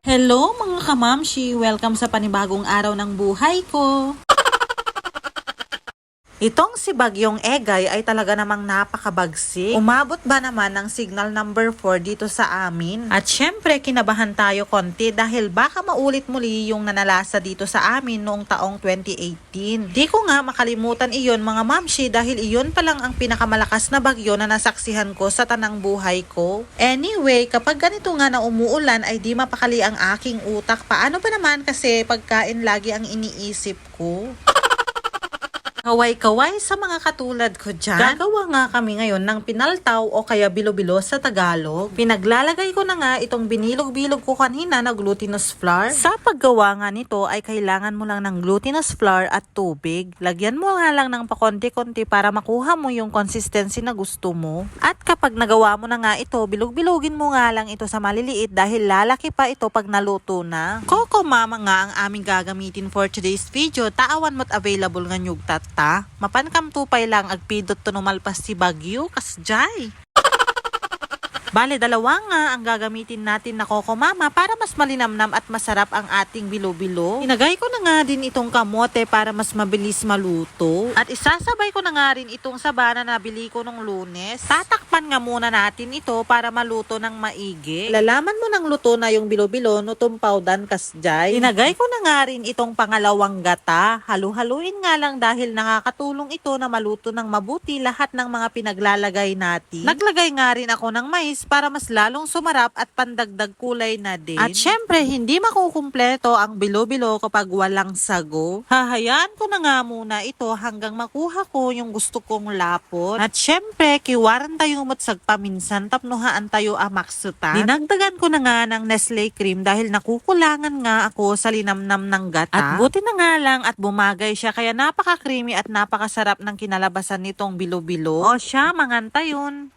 Hello mga kamamshi! Welcome sa panibagong araw ng buhay ko! Itong si Bagyong Egay ay talaga namang napakabagsik. Umabot ba naman ng signal number 4 dito sa amin? At syempre kinabahan tayo konti dahil baka maulit muli yung nanalasa dito sa amin noong taong 2018. Di ko nga makalimutan iyon mga mamshi dahil iyon pa lang ang pinakamalakas na bagyo na nasaksihan ko sa tanang buhay ko. Anyway, kapag ganito nga na umuulan ay di mapakali ang aking utak. Paano ba naman kasi pagkain lagi ang iniisip ko? Kaway-kaway sa mga katulad ko dyan. Gagawa nga kami ngayon ng pinaltaw o kaya bilo-bilo sa Tagalog. Pinaglalagay ko na nga itong binilog-bilog ko kanina na glutinous flour. Sa paggawa nga nito ay kailangan mo lang ng glutinous flour at tubig. Lagyan mo nga lang ng pakonti-konti para makuha mo yung consistency na gusto mo. At kapag nagawa mo na nga ito, bilog-bilogin mo nga lang ito sa maliliit dahil lalaki pa ito pag naluto na. Coco Mama nga ang aming gagamitin for today's video. Taawan mo't available nga nyugtat ta. Mapankam tupay lang agpidot to numalpas si Bagyo kasjay. Bale, dalawa nga ang gagamitin natin na Coco Mama para mas malinamnam at masarap ang ating bilo-bilo. Inagay ko na nga din itong kamote para mas mabilis maluto. At isasabay ko na nga rin itong sabana na nabili ko nung Lunes. Tatakpan nga muna natin ito para maluto ng maigi. Lalaman mo ng luto na yung bilo-bilo no tumpawdan kasjay. Inagay ko na nga rin itong pangalawang gata. Halu-haluin nga lang dahil nakakatulong ito na maluto ng mabuti lahat ng mga pinaglalagay natin. Naglagay nga rin ako ng mais para mas lalong sumarap at pandagdag kulay na din. At syempre, hindi makukumpleto ang bilo-bilo kapag walang sago. Hahayaan ko na nga muna ito hanggang makuha ko yung gusto kong lapot. At syempre, kiwaran tayo matsag paminsan tapnuhaan tayo amaksutan. Dinagdagan ko na nga ng Nestle cream dahil nakukulangan nga ako sa linamnam ng gata. At buti na nga lang at bumagay siya kaya napaka-creamy at napakasarap ng kinalabasan nitong bilo-bilo. O siya, manganta yun.